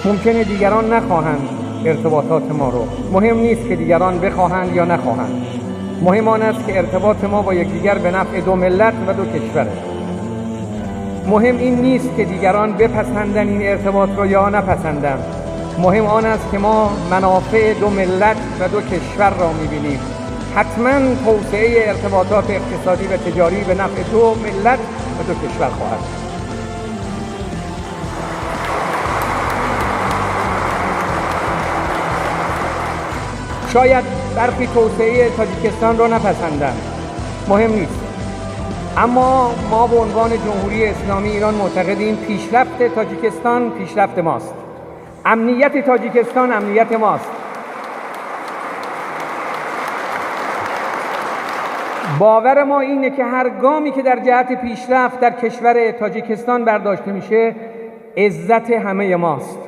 Мумкине дигарон нахоҳанд иртибототи моро. Муҳим нест, ки дигарон бихоҳанд ё нахоҳанд. Муҳим он аст, ки иртиботи мо бо якдигар ба нафъи ду миллат ва ду кишваре. Муҳим ин нест, ки дигарон бипасанданд ин иртиботро ё напасанданд. Муҳим он аст, ки мо манофеи ду миллат ва ду кишварро мебинем. Ҳатман тавсеаи иртибототи иқтисодӣ ва тиҷорӣ ба нафъи ду миллат ва ду кишвар хоҳад. Шояд бархи тавсеаи Тоҷикистонро напасанданд, муҳим нест, аммо мо ба унвони Ҷумҳурии Исломии Эрон муътақидем пешрафти Тоҷикистон пешрафти мост, амнияти Тоҷикистон амнияти мост. Бовари мо ине ки ҳар гоме ки дар ҷиҳати пешрафт дар кишвари Тоҷикистон бардошта мише, иззати ҳамаи мост.